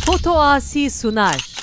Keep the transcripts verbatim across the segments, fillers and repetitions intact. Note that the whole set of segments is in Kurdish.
Foto Asi sunar.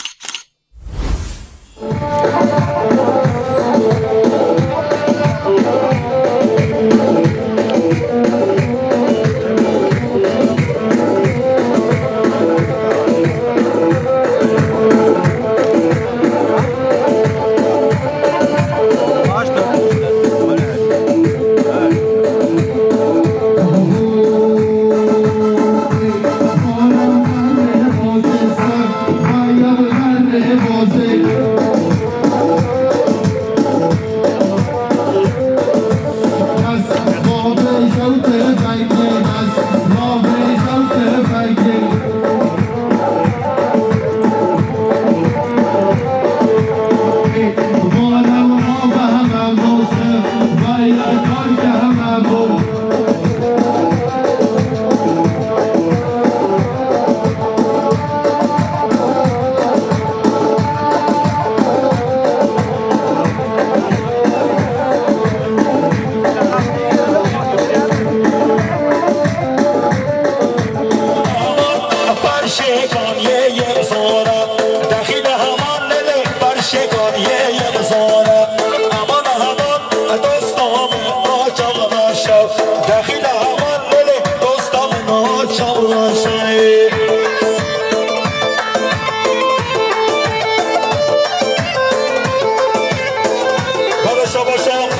Baba şaba şab.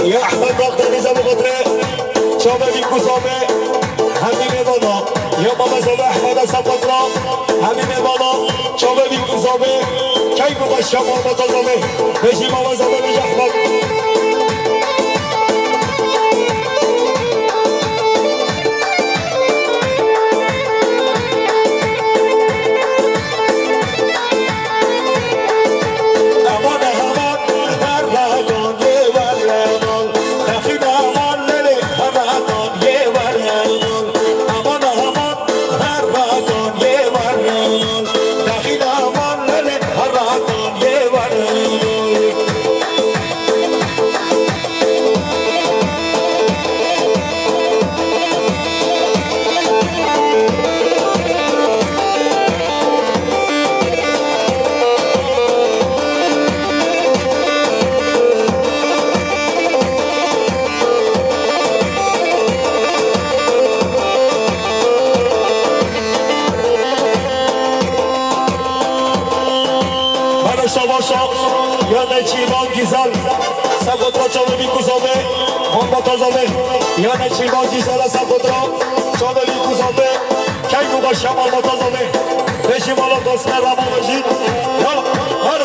Ya Ehmed Bagdadî, za bi xatirê çavê vî ku zabe hemî mêvana. Ya mama zabe Ehmed Esen Batra, hemî mêvana çavê vî ku zabe key bi xweş ya mama zabe. Bêjî mama zabe, bêjî Ehmed. Bana şabaşa ya ne çîvan güzel. Sen fotoğraf çalı bir kuzabe. Mamba tazabe. Ya ne çîvan güzel, sen fotoğraf çalı bir kuzabe. Key bu başa mamba tazabe. Beşi mala dostlar ama beşi. Ya, her.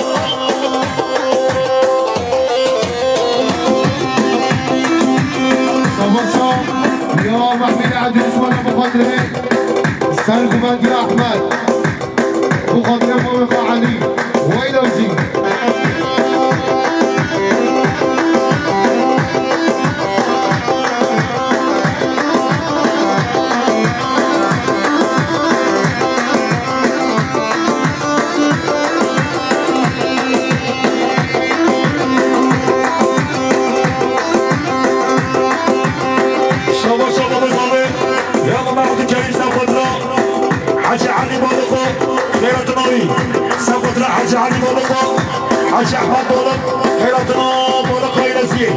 Şabaşa ya Mahmud Adil Osman'a bu kadri. Sergüvend ya Ahmet. Bu kadri Mavika Ali. Wayne Özil. Şaba şaba bizanê. Ya Mehmet Kerim Sefatra. Hacı Ali Balıko. Xeyratına uy. Sefatra Hacı Ali Balıko. Hacı Ahmet Balık. Xeyratına Balık ailesi.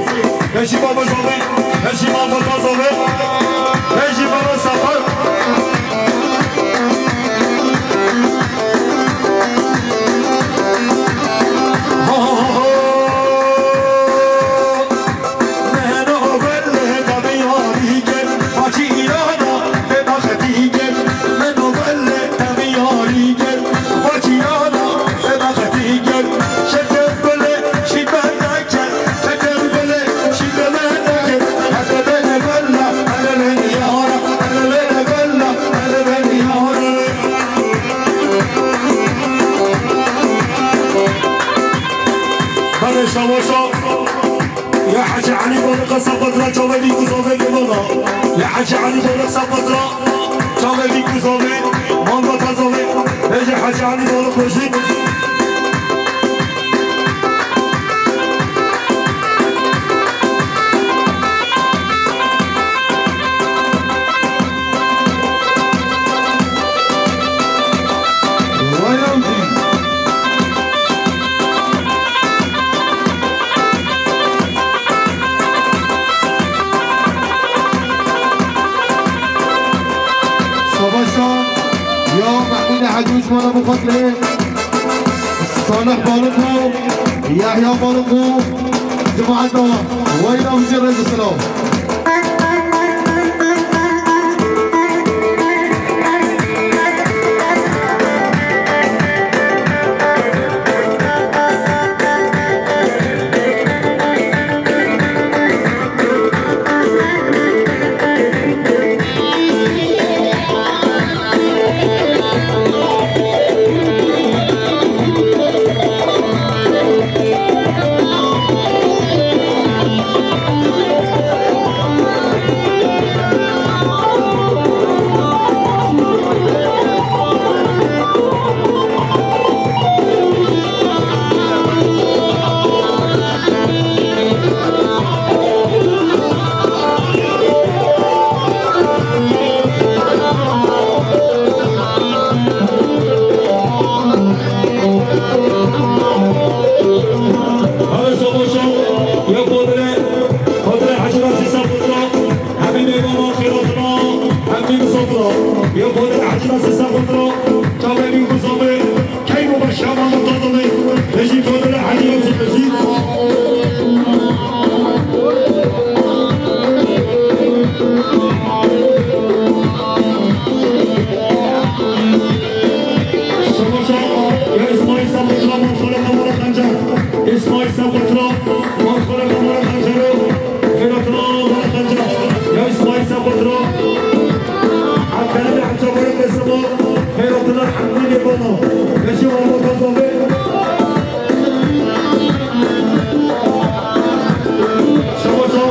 Beşi baba zalê. Beşi baba zalê. Beşi baba sapar. Belê şabaşa. Ya Hacı Ali Balık Sefatra çavê vî kuzavê vî bana. Ya Hacı Ali Balık Sefatra çavê vî kuzavê. Mamba tazavê. Bêje Hacı Ali Balık bêje. Savaşa ya Mehmûdê Hecî Osman'a bu katli Salih Balıngu, Yahya Balıngu, cemaat da wayla bizi rêz selam. Hadi savaşa, ya Fadile, Fadile Hacı Nasir Sapıtra, Hemî Meyvana, Xêratina, Hemî Misafira, ya Fadile Hacı Nasir Sapıtra, Çavê Bî Kusabe, Keyf û Beşa Mehmet Tazanî, Necî Fadile Hacî Yusuf Necî. Şamaşa, ya İsmail Sabutra, Marxore Kamara Xencer. İsmail Sabutra, Marxore Kamara Xencero. Xêratina Mara Xencer. Ya İsmail Sabutra. Akare de Hacabara Kesima. Xêratina Hemdî Lêvana. Beşî Orta Kazanê. Şamaşa,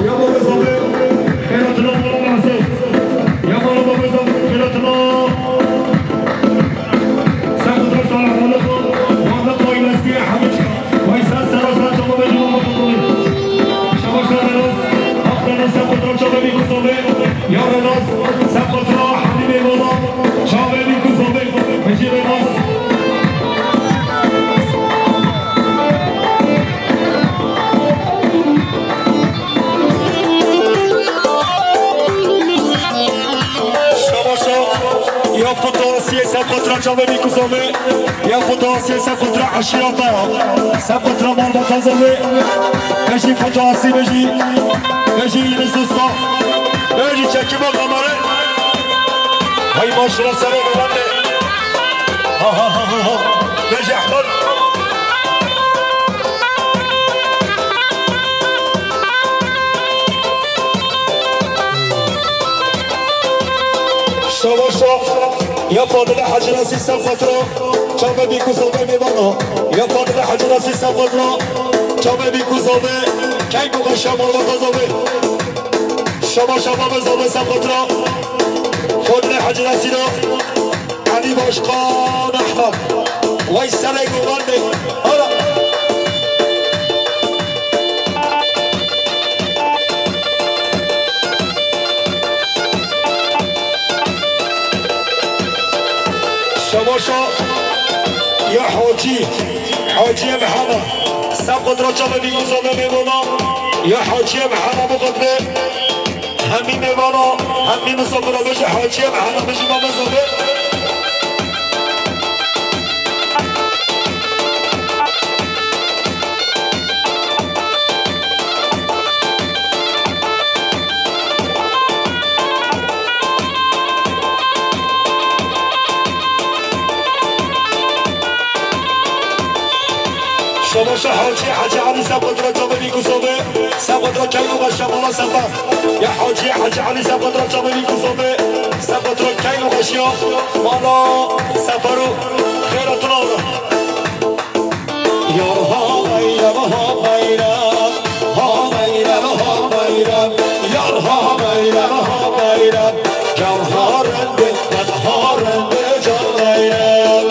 ya Babê Zabê, Xêratina Mala Mehsûd. Ya Mala Babê Zabê, Xêratina Sekutra Salih Malik, Muhammed Bayleski, Hemîd Weysel Sera Sera Çaba Bêjî Mehmet Abdulî. Şamaşa Renas, Akdeniz Sekutra Çaba Bî Kusabe, ya Renas, Sekutra Hemî Meyvana, Çaba Bî Kusabe, Bêjî Renas. Şamaşa, ya Fıtı Asiye, Sekutra Çaba Bî Kusabe, ya Fıtı Asiye, Sekutra Aşirata, Sekutra Malbata Zabe, Bêjî Fıtı Asiye, Bêjî, Bêjî Yunus Usta, Bêjî çekime kamera. Hay maşallah, sana da. Ha, ha, ha, ha, ha. Bêje Ehmed. Şabaşa. Ya Fadile Hacı Nasir Sefatra. Çavê Bî Kusabe Meyvana. Ya Fadile Hacı Nasir Sefatra. Çavê Bî Kusabe. Keyf û Beşa Malbata Zabe. Şabaşa Babê Zabe Sefatra. Fadile Hacı Nasira. Elî Başkan Ehmed. Vay serê guvan de. Hala. Şabaşa ya Hacî. Hacî Mehema. Sefatra Çavê Bî Kusabe Meyvana. Ya Hacî Mehema bu kadre. Hemî mêvana, hemî misafira bêje Hacî Mehema, bêje Mehmet Zabe. Şabaşa Hacî, Hacî Elî Sefatra Çavê Bî Kusabe. Sefatra keyf û beşa Mala Sefer. Ya Hacî, Hacî Elî Sefatra Çavê Bî Kusabe. Sefatra keyf û beşa Mala Sefer û xêratina were. Yar ha meyrem, ha meyrem, ha meyrem, ha meyrem. Yar ha meyrem, ha meyrem. Can ha rende, ben ha rende, can meyrem.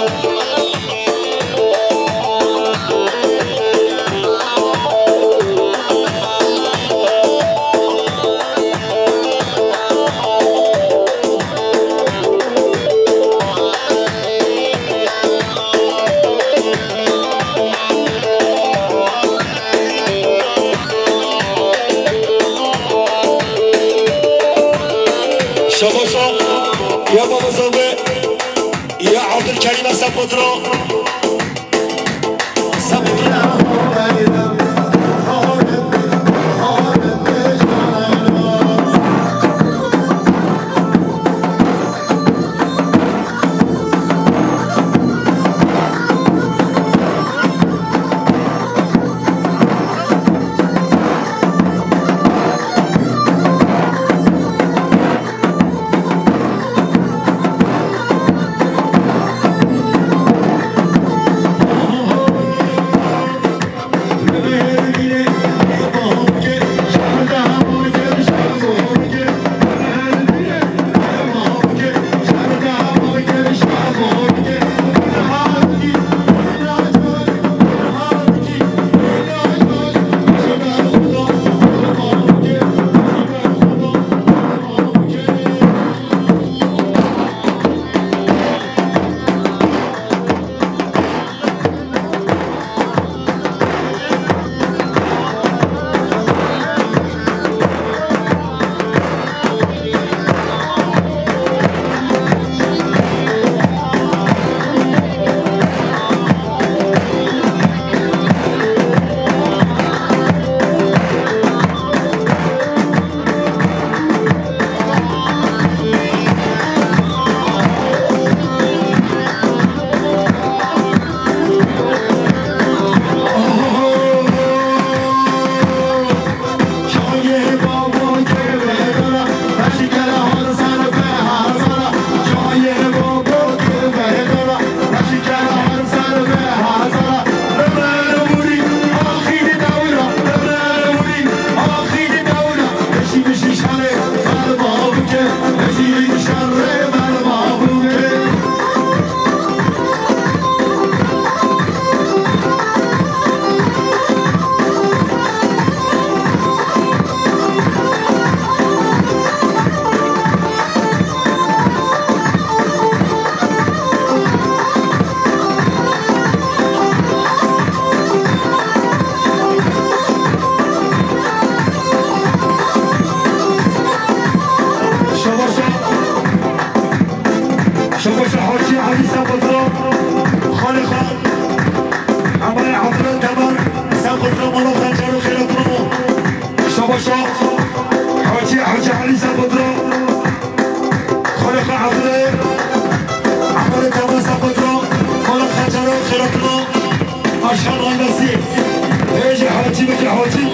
Ya Baba Zobê, ya Abdülkerim Esefodro. Şabaşa, şabaşa Hacî Elî Sempatra, Xalê Xan, Emayê Abdullah Temel, Sempatra mala Xencer û xêratino. Şabaşa Hacî, Hacî Elî Sempatra, Xalê Xan Abdullah, Emayê Temel Sempatra, mala Xencer û xêratino. Aşan Aybasî. Bêjî Hacî, bêjî Hacî.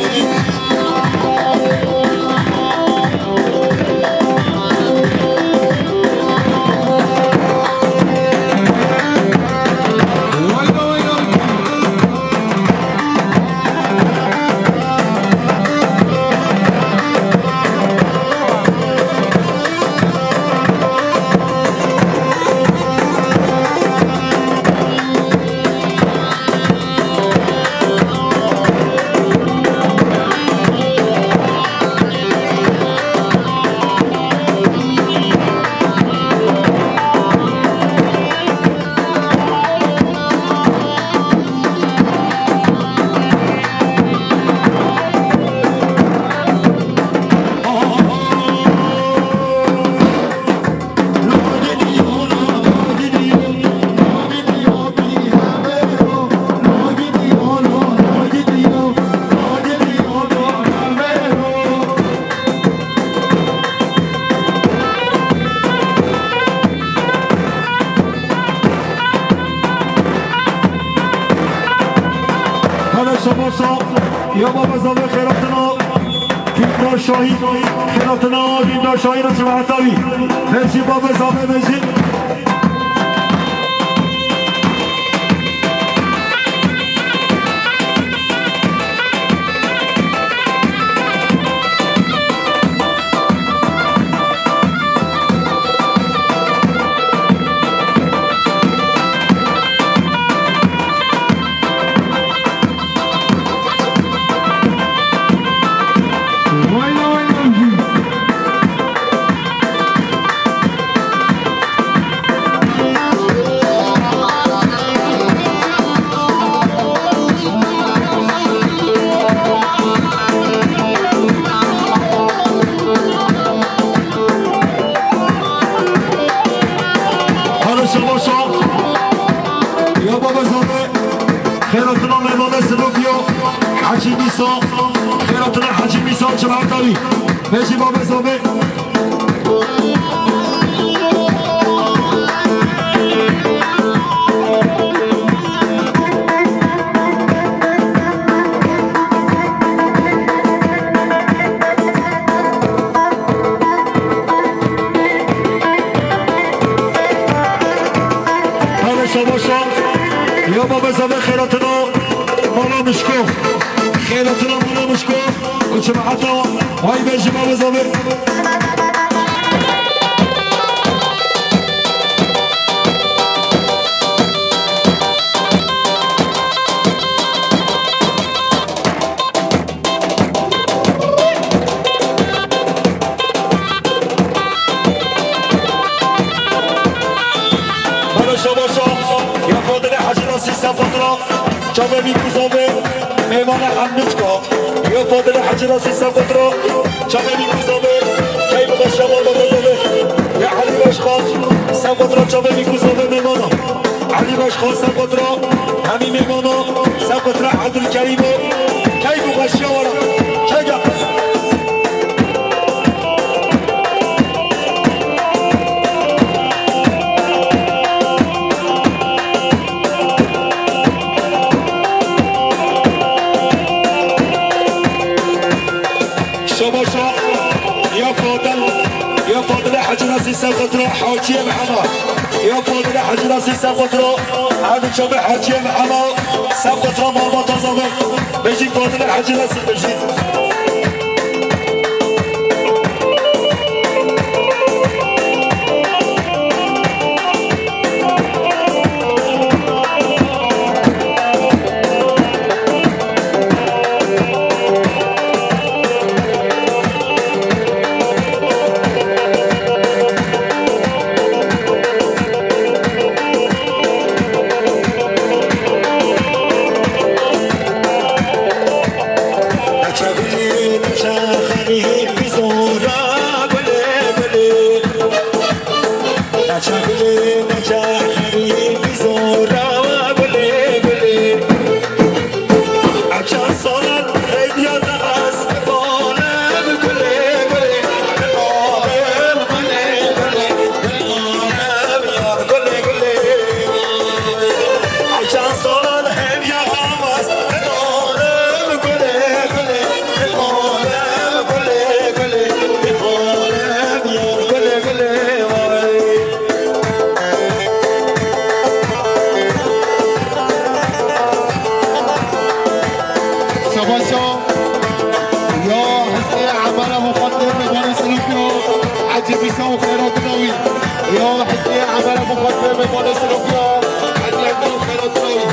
Hele şabaşa ya Baba Zavê xêratina. Dîndar Şahî, xêratina Dîndar Şahî re şima heta wî. Mersi Baba Zavê bêjin. Şabaşa. Ya baba Zame. Xêratina mêmane Sinopio. Hacî Mîsa. Xêratina Hacî Mîsa çimeta wî. Bejî baba Zame. Hele şabaşa. Ya baba Zame xêratina mala Mişko. Xêratina mala Mişko. Û çimeta way bejî baba Zame. Bana şabaşa, ya Fadile Hacı Nasî Sefatra, çavê wî kuzavê, mêmane Hemdûçka, ya Fadile Hacı Nasî Sefatra, çavê wî kuzavê, key bi şabaşa kuzavê, ya Elî Başkan, Sefatra çavê wî kuzavê mêmana. Elî Başkan Sefatra, hemî mêmana, Sefatra Ebdulkerîmo, keyf û xweşiya we re. Çeka. Şabaşa ya Fadil, ya Fadil Hacı Nasî Sefatra Hacî Mehema. Ya Fadil Hacı Nasî Sefatra, Hacı Çabi Hacî Mehema, Sefatra Malbata Zabi. Bejî Fadil Hacı Nasî bejî. Şabaşa ya Hüsnê Emara Muxaddem Mebanê Sinopya, Hacı Mîsa û xêratina wî. Ya Hüsnê Emara Muxaddem Mebanê Sinopya, Hacı Emara û xêratina wî.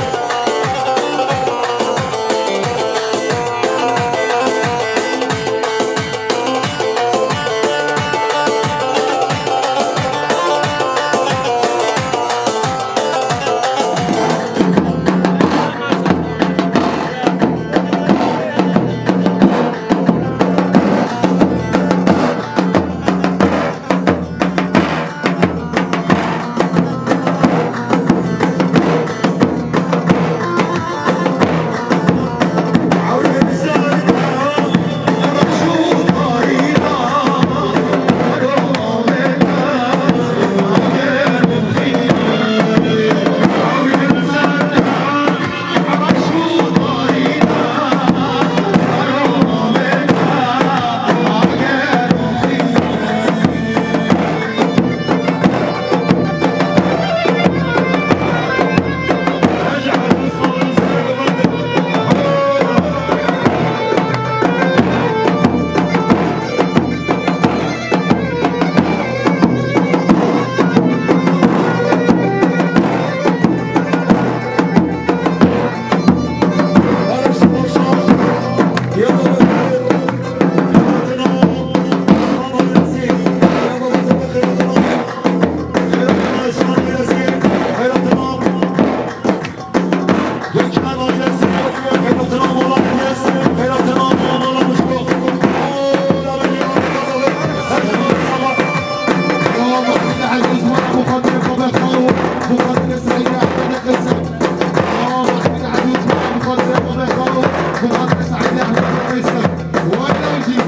بخاطر سعيد أحمد قيسم. آه، محمد عزيز، بخاطر أبو بكر، بخاطر سعيد أحمد قيسم. وين أوجي؟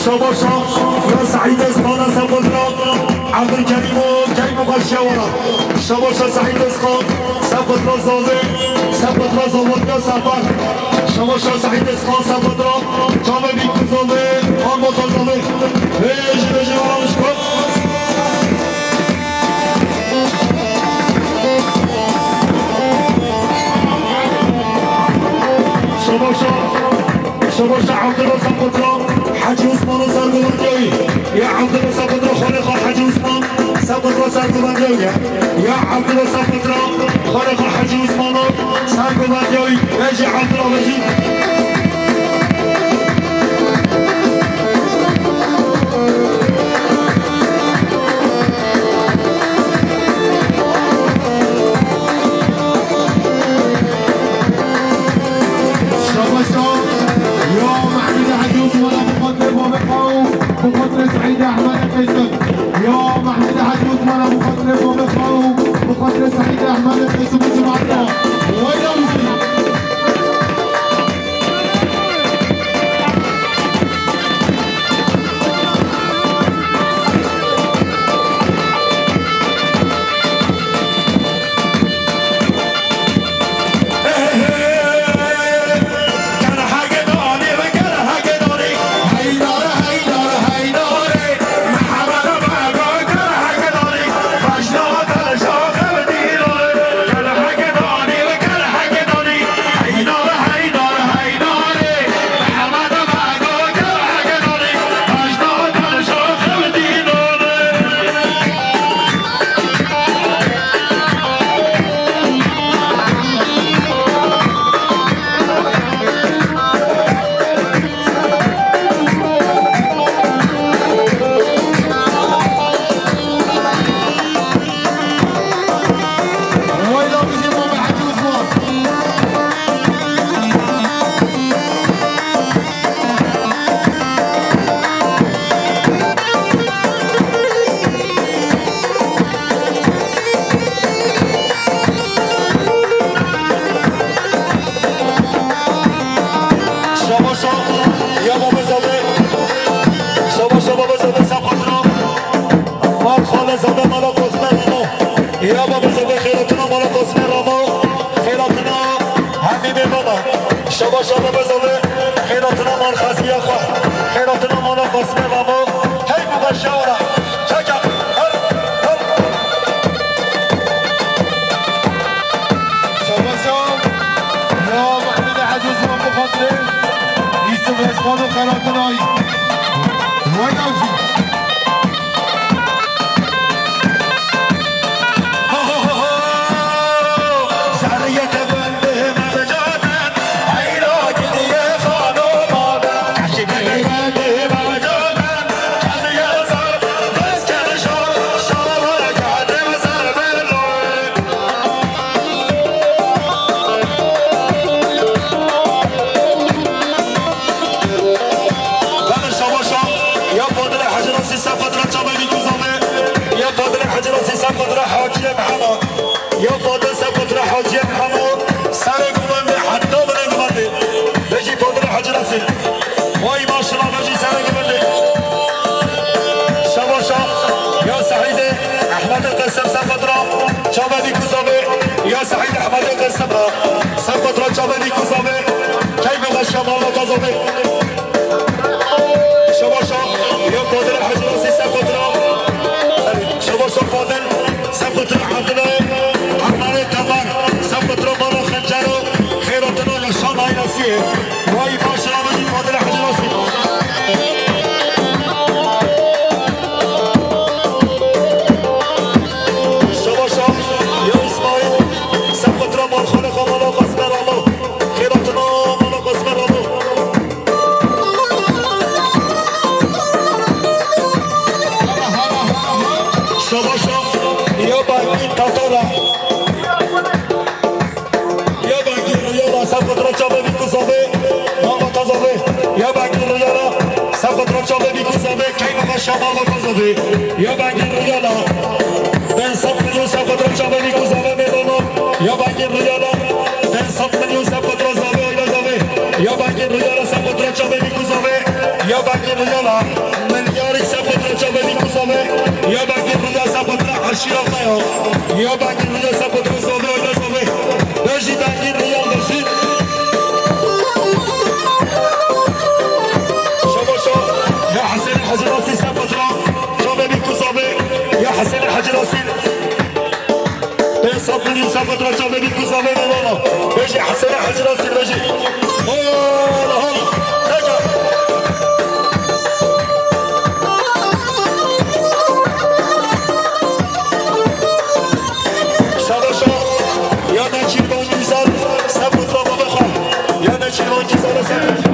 Şabaşa ya Seîd Esmana Sepatra, Ebdulkerîm û Kerîm û Xweşiya wara. Şabaşa Seîd Esman Sepatra Zalê, Sepatra Zalê ya Sefer. Şabaşa Seîd Esman Sepatra, çavê bî ku Zalê, armata Zalê. Bêjî, bêjî, wara wişko. Şabaşa, şabaşa Abdullah Sapatra, Hacı Osman'ın serguvendiyayı. Ya Abdullah Sapatra, Xalê xwe Hacı Osman, Sapatra serguvendiyayı. Ya Abdullah Sapatra, Xalê xwe Hacı Osman'ın serguvendiyayı. Bêjî Abdullah, bêjî. Şabaşa, ya Mehmet Hacı Osman'a, bu xatirê babê xwe û bu xatirê Seîd Ehmed Qêsim. Ya Mehmet Hacı Osman'a, bu xatirê babê xwe û bu xatirê Seîd Ehmed Qêsim û cemaeta. Wayla wî. Şabaşa ya Babê Zade, şabaşa Babê Zade Sapatra. Mal xale zade mala Qosme Ramo. Ya Babê Zade xêratina mala Qosme Ramo. Xêratina hemî bê baba. Şabaşa Babê Zade xêratina mal xeziya xwe. Xêratina mala Qosme Ramo. Hey baba şawra. Çeka. Her. Her. Şabaşa ya Mehmet Hacı Osman bu xatirê Yusuf Esman û xeratinayî. Wayna jî. Belê şabaşa ya Fadilê Hecî Nasî Sefetra çavê wî kuzavê. Ya Fadilê Hecî Nasî Sefetra Hacîyê Mihema. Ya Fadil Sefetra Hacîyê Mihema. Serê guvendê heta binê guvendê. Bêjî Fadilê Hecî Nasî. Vay maşallah, bêjî serê guvendê. Ser qatra çavê vî kuzavê, keyfê xweşiya mala kazavê. Şabaşa, yo Fadilê Hecî Nasî ser qatra. Şabaşa Fadil, ser qatra Evdilê, Evdilê Temel, ser qatra mala Xencero, xêratina ya Şanayê Nasî. Vay baş rabin Fadilê Hecî Nasî. Şabaşa, ya Îsmaîl, ser qatra Malxanê xwe mala Qasmer alo. Xêratina mala Qasmer alo. Şabaşa, ya Bangî Tatara. Ya Bangî Riyala, ser qatra çavê vî kuzavê, mala kazavê. Ya Bangî Riyala, ser qatra çavê vî kuzavê, keyfê xweşiya mala kazavê. Ya Bangî Riyala, pênc sed milyon ser qatra çavê vî kuzavê mêvano. Ya Bangî Riyala, pênc sed milyon ser qatra zavê, ayla zavê. Ya Bangî Riyala, ser qatra çavê vî kuzavê. Ya Bangî Riyala, milyarîk ser qatra çavê vî kuzavê. Ya Bangî Riyala, ser qatra eşîra xwe ya. Ya Bangî Riyala, ser qatra zavê, ayla zavê. Bejî Bangî Riyal, bejî. Şabaşa, ya Hesênê Hecî Nasî ser qatra çavê vî kuzavê, ya Hesênê Hecî Nasî. Pênc sed milyon ser qatra çavê vî kuzavê mêvano. Bejî Hesênê Hecî Nasî, bejî. Hala, hala. Teka. Şabaşa, ya Neçîrvan Güzel, ser qatra bavê xwe. Ya Neçîrvan Güzel, ser qatra.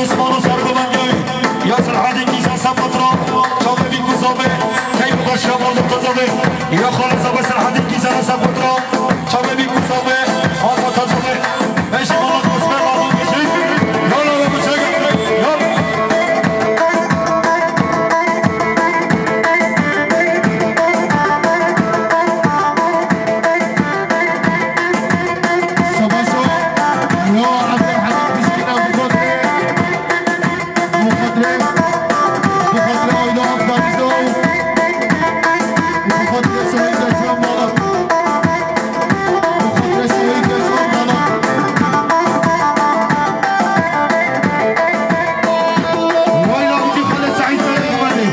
Osmano Sergovengay, ya Serhadê Kîza Sepatra, çavê bî ku zavê, key bi xweşiya malbata zavê, ya xalê zavê Serhadê Kîza Sepatra, çavê bî ku zavê, malbata zavê, beşî mala kosme mala beşî, ya la la beşî, ya. Şabaşo, ya Abdülhamid Pişkîna bi xwe Mukadres, Mukadres Ayda Akdeniz Dağ, Mukadres Ayda Çambalık, Mukadres Ayda Çambalık. Vay la, bu kadar Said Said Kumandı.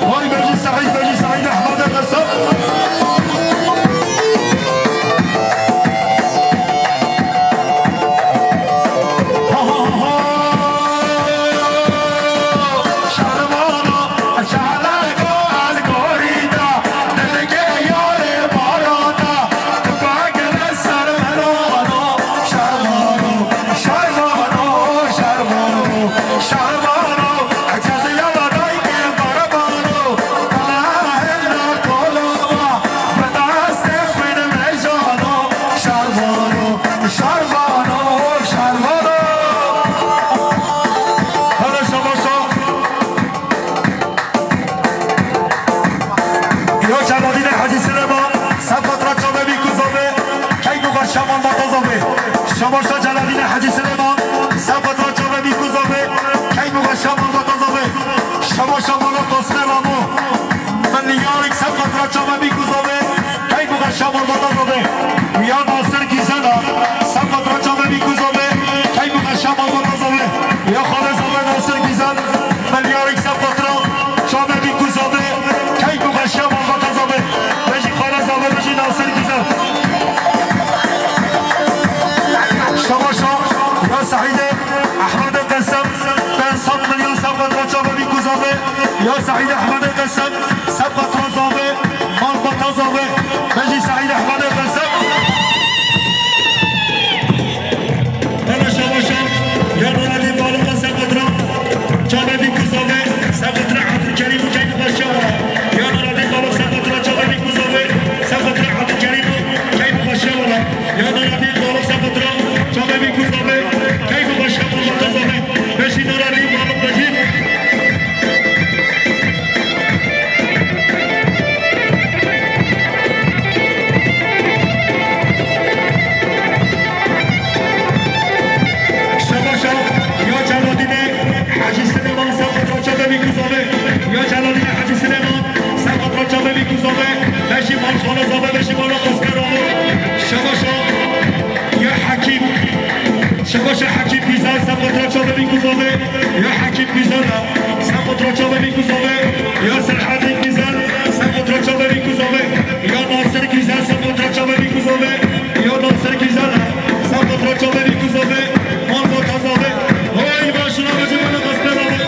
Vay bejî Seîd, bejî Seîd Ehmedê Qesab. Yo Celadînê Hecî Silêman, Sefatra çavê bî ku zavê, key ku xweşiya malbata zavê. Şabaşa Celadînê Hecî Silêman, Sefatra çavê bî ku zavê, key ku xweşiya malbata zavê. Şabaşa mala Qasmê Ramo, milyarek Sefatra çavê bî ku zavê, key ku xweşiya malbata zavê. Ya Nasir Gîzela, Sefatra çavê bî ku zavê, key ku xweşiya malbata zavê. Ya xalê zavê Nasir Gîzel, milyarek Sefatra, çavê bî ku zavê, key ku xweşiya malbata zavê. Bejî xalê zavê, bejî Nasir Gîzel. Şabaşa, ya Seîdê, Ehmedê Qesem, pênc sed milyon Sefatra çavê bî ku zavê. Ya Seîd Ehmedê Qesem, Sefatra zavê, malbata zavê. Bejî Seîd Ehmedê Qesem. Hele şabaşa, ya Nureddin Balık'a Sefatra, çavê bî ku zavê, Sefatra Abdülkerim û key ku xweşiya wala. Ya Nureddin Balık Sefatra çavê bî ku zavê, Sefatra Abdülkerim û key ku xweşiya wala. Ya Nureddin Balık Sefatra çavê bî ku zavê, key ku xweşiya malbata zavê. Bejî Nureddin Balık bejî. Şabaşa, ya Celadînê Hecî Silêman, Sefatra çavê bî ku zavê. Ya Celadînê Hecî Silêman, Sefatra çavê bî ku zavê. Bejî mal xalê zavê, bejî mala Qasmê Ramo. Şabaşa, ya Hekîm. Şabaşa Hekîm Gîzel, Sefatra çavê bî ku zavê. Ya Hekîm Gîzel, Sefatra çavê bî ku zavê. Ya Serhedîn Gîzel, Sefatra çavê bî ku zavê. Ya Nasir Gîzel, Sefatra çavê bî ku zavê. Ya Nasir Gîzel, Sefatra çavê bî ku zavê. Malbata zavê. Hay baş şuna bejî mala Qasmê Ramo.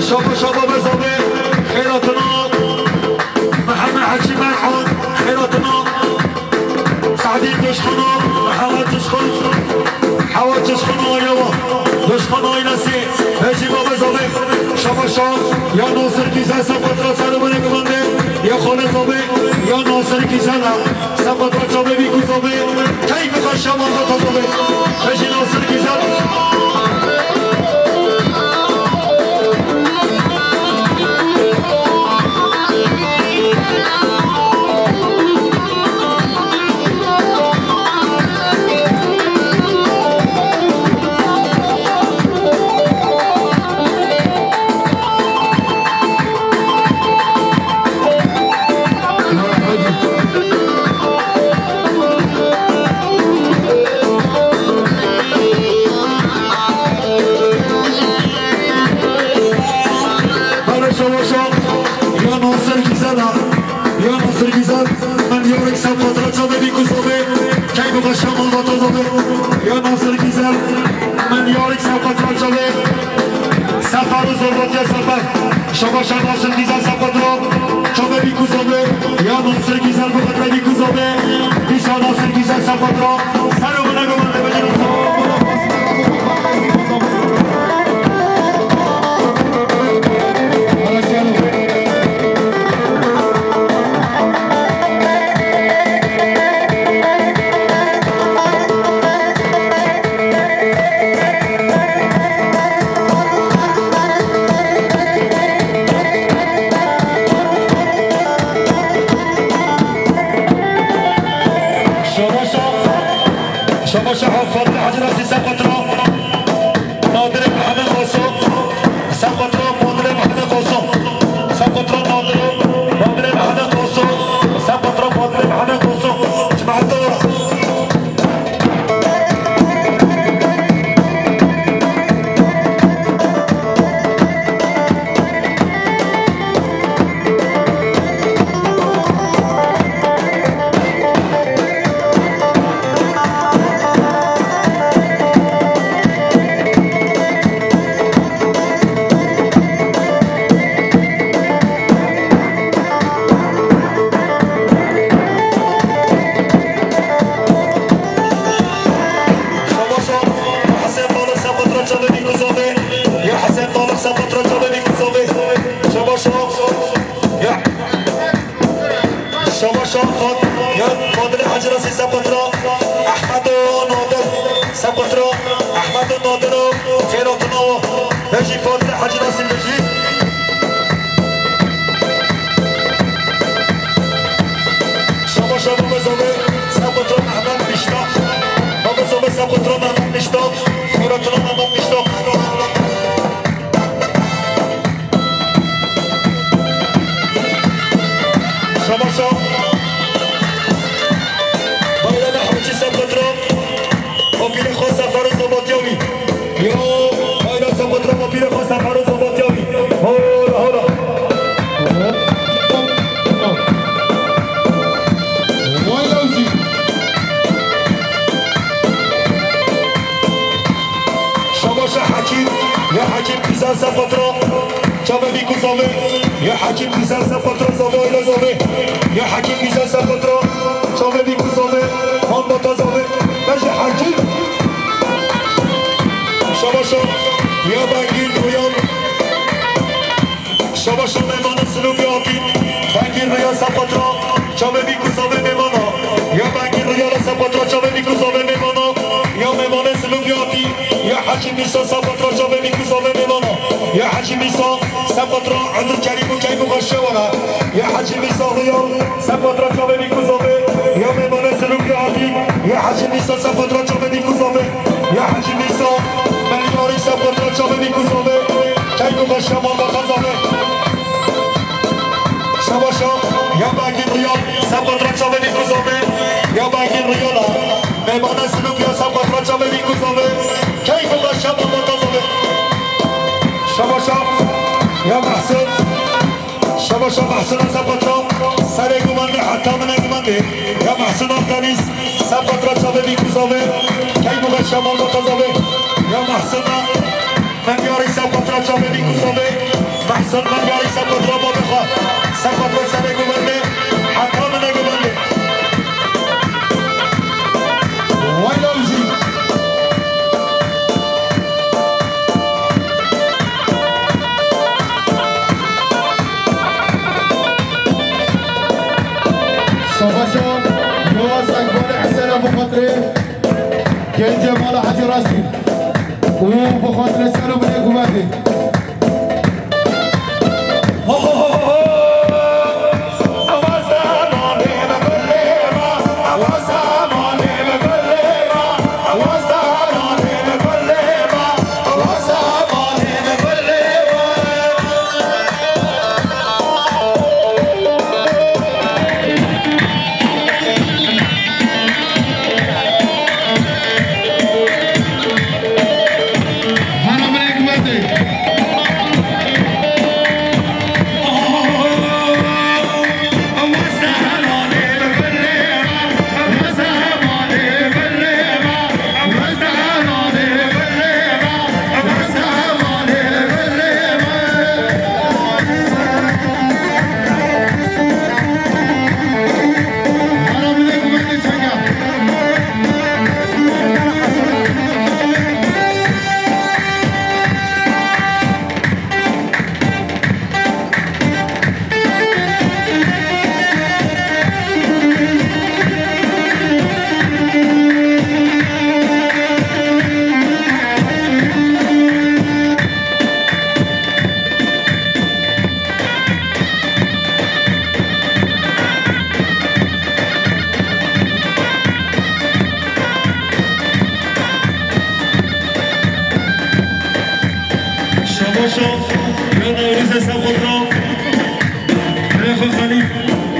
Şaba şaba bezabê xêratına. Mihemed Hecî Mer'an xêratına. Se'dî Duşxana, Hewa Duşxan, Hewa Duşxana Yewa, Duşxana Îlesê, Hecî Babe Zabê, Şaba Şa, ya Nasir Güzel, Sepatra Serê Bine Gumandê, ya Xale Zabê, ya Nasir Güzel, Sepatra Çabê Bîku Zabê, keyf xwe şema xwe tazabê. Hecî Nasir Güzel. Barış Savaş'a, ya Nasir Güzel'e, ya Nasir Güzel, min yarek Sepatra Çabê Bîku Zabê, keyf xwe şema xwe tazabê. Ya Nasir Güzel, min yarek Sepatra Çabê, Sefer û Zorbatiya Sefer. Şaba Şa Nasir Güzel Sepatra Çabê Bîku Zabê, ya Nasir Güzel Sepatra Bîku Zabê, dîsa Nasir Güzel Sepatra Serê Bine Gumandê. Şaba Şa, Şaba Şa Fadil Hacı Nasir Sepatra. Nadirê Mihemed Qoso, Sepatra Nadirê Mihemed Qoso, Sepatra Nadirê, Nadirê Mihemed Qoso, Sepatra Nadirê Mihemed Qoso. Cemaat dora. Şaba Şa, Hesen Balık Sepatra Çabê Bîku Zabê, ya Hesen Balık Sepatra Çabê Bîku Zabê. Şaba Şa, ya. Şaba Şa Fat-, ya Fadilê Hacı Nasî Sepatra, Ehmedo Nadir Sepatra, Ehmedo Nadiro xêratino, bejî Fadilê Hacı Nasî bejî. Kontrol Mehmet Miştok, Murat'ın Mehmet Miştok. Şabaşa. Bayram Hacı Sempatron. Opile Khosa Farouz Obatyavi. Yo, bayram Sempatron, Opile Khosa Farouz Obatyavi. Hola, hola. Vay Lawzî. Şabaşa Hekîm, ya Hekîm güzel Sempatra, çavê bî ku zavê, ya Hekîm güzel Sempatra zavê, öyle zavê, ya Hekîm güzel Sempatra, çavê bî ku zavê, han bata zavê, bejê Hekîm. Şabaşa, ya Bengîn Royal. Şabaşa mêmana Silûkê hatî. Bengî Riyal Sempatra, çavê bî ku zavê mêmana. Ya Bengî Riyal Sempatra, çavê bî ku zavê mêmana. Ya mêmana Silûkê hatî. Ya Hecî Mîsa Sempatra, çavê bî ku zavê mêmana. Ya Hecî Mîsa Sempatra, Ebdulkerîm û Keyf û Xweşe were. Ya Hecî Mîsa Riyal Sempatra, çavê bî ku zavê. Ya mêmana Silûkê hatî. Ya Hecî Mîsa Sempatra, çavê bî ku zavê. Ya Hecî Mîsa, Melyarî Sempatra, çavê bî ku zavê. Keyf û Xweşe malbata zavê. Şabaşa, ya Bengîn Riyal Sempatra, çavê bî ku zavê. Ya Bengîn Riyal a. Mêmana Silûkê ya Sempatra, çavê bî ku zavê. Keyf û Xweşe malbata zavê. Şabaşa, ya Mehsin. Şabaşa Mehsina Sempatra, serê gumendê heta min e gumendê. Ya Mehsina Deniz Sempatra, çavê bî ku zavê. Keyf û Xweşe malbata zavê. Ya Mehsina Melyarî Sempatra, çavê bî ku zavê. Mehsin Melyarî Sempatra, babê xwe. Sempatra serê gumendê heta min e gumendê. Vay Lawzî. Şabaşa, Yova Zengbarê Hesen Ebu Xatirê, gencê mala Hecî Raşîd û bi xatirê ser û binê gumendê. Şabaşa, ya Newrozê Sempatra, birê xwe Xelîl,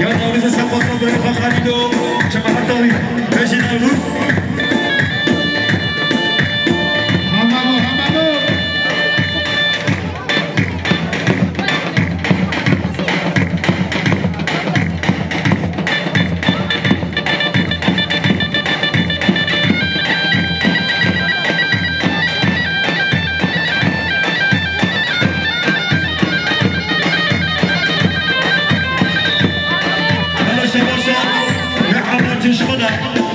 ya Newrozê Sempatra, birê xwe Xelîlo, çima heta wî, bejê Newroz. Hemalo, hemalo. Hemalo şabaşa, ya Ema Cişxuna,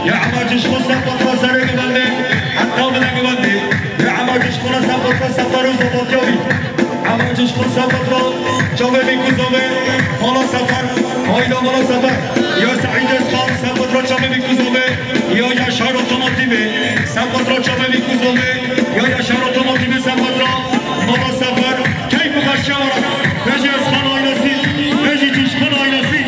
ya Ema Cişxun Sempatra serê gumendê, heta bine gumendê. Ya Ema Cişxuna Sempatra, Sempatra Roza Batyavî. Ema Cişxun Sempatra, çavê bî ku zavê, mala Sefer, hayda mala Sefer. Ya Seîd Özkan Sempatra, çavê bî ku zavê, ya Yaşar Otomotivê, Sempatra çavê bî ku zavê, ya Yaşar Otomotivê Sempatra, mala Sefer, keyf û xweşiya were, bejê Özkan ailesi, bejê Cişxun ailesi.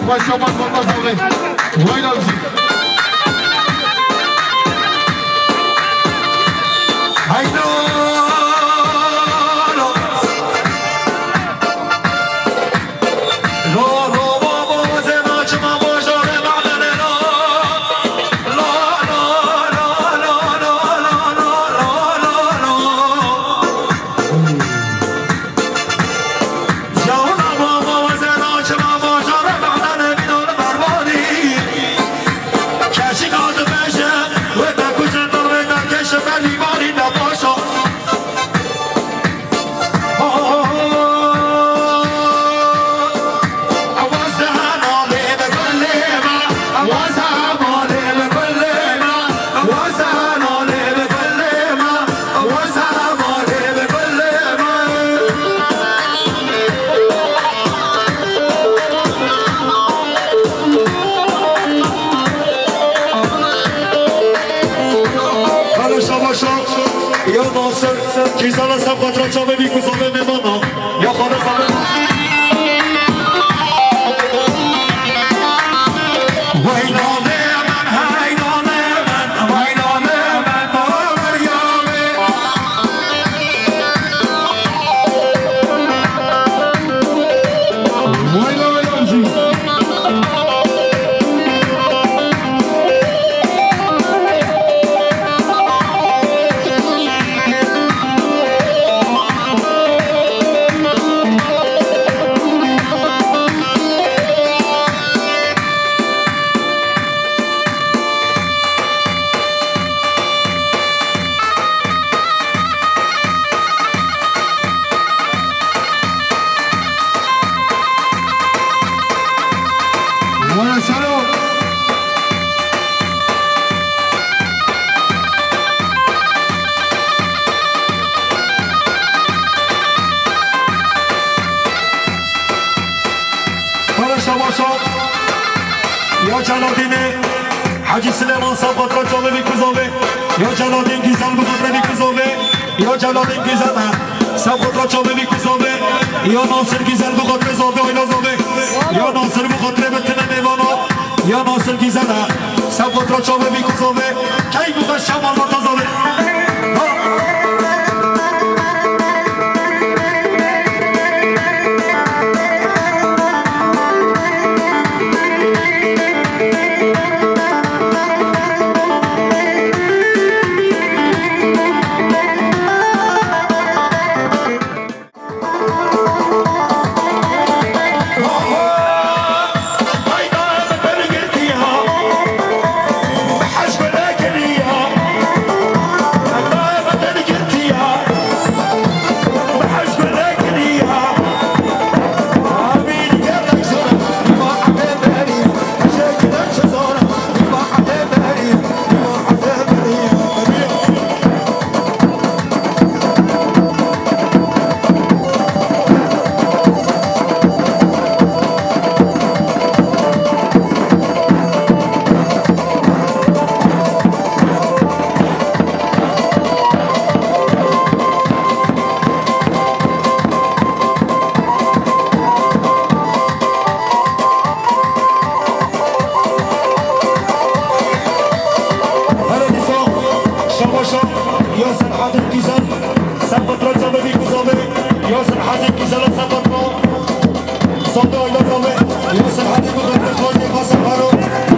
Başa bak, bak, bak, bak. Vay lan. Haydi. Kale şabaşa, ya Nasir, kîzana sefqatra çavê bî ku zavê mêmana. Ya xwe de zavê. Weylane men, heylane men, weylane men, bawer ya me. Wayla wayla jî. Wala selo. Kale şabaşa ya Celadînê, Hecî Silêman sefqatra çavê bî ku zavê. Ya Celadîn Gîzel bi xatirê bî ku zavê. Ya Celadîn Gîzel he. Sefqatra çavê bî ku zavê. Ya Nasir Gîzel bi xatirê zavê, ayla zavê. Ya Nasir bi xatirê bi tine mêvana. Ya Nasir Gîzel he. Sefqatra çavê bî ku zavê. Key bi xwe şemal mata zavê. Ha. Hele dîsa şabaşa Yasin Hadî Gîzel, sefqatra çavê bî ku zavê. Yasin Hadî Gîzel, sefqatra. Sade ayla zavê. Yasin Hadî ku zavê. Xwazê xasa xaro.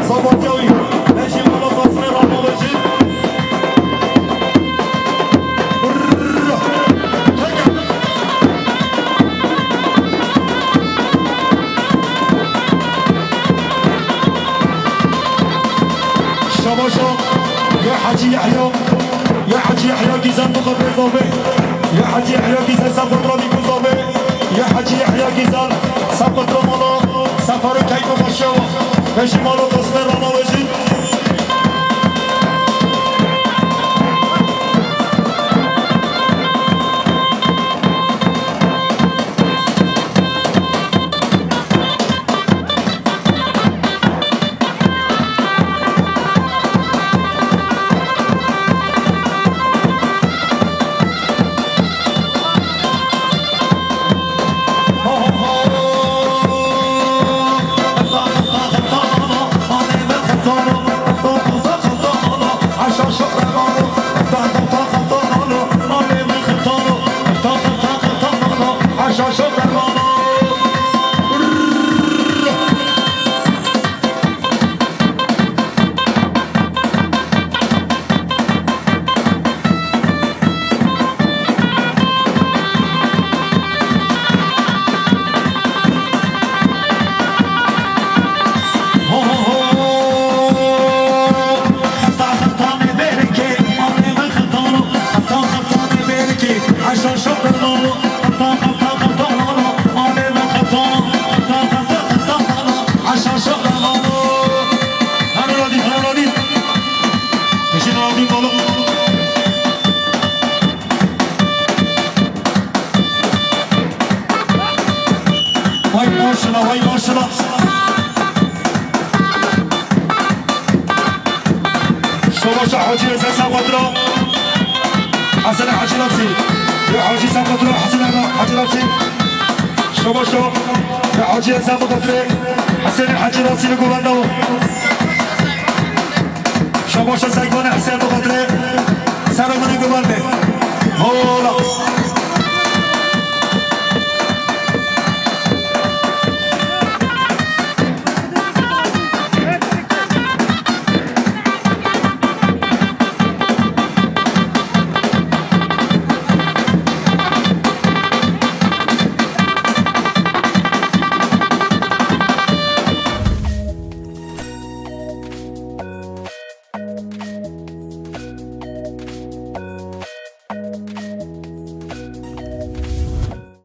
Sabatiya wî. Mejî mala xasmê ramo vejî. Şabaşa ya Hecî Yehya, ya Hecî Yehya Gîzel bi xatirê zavê, ya Hecî Yehya Gîzel sefqatra bî ku zavê, ya Hecî Yehya Gîzel sefqatra mala, sefaro keyf û xweşiya wa. Mejî mala xasmê rana wejî. Şaşa. Hanu Radî, Hanu Radî. Peşin Radî balık. Vay maşallah, vay maşallah. Şobaşa Hacı Reza Sabatro. Hasan Hacı Lapsi. Ya Hacı Sabatro, Hasan Hacı Lapsi. Şobaşa. Ya Hacı Reza Sabatro. Hasan Hacı Lapsi ve Guvanda. Şobaşa Saygıvan Hasan Sabatro. Sarı mını Guvanda. Hola.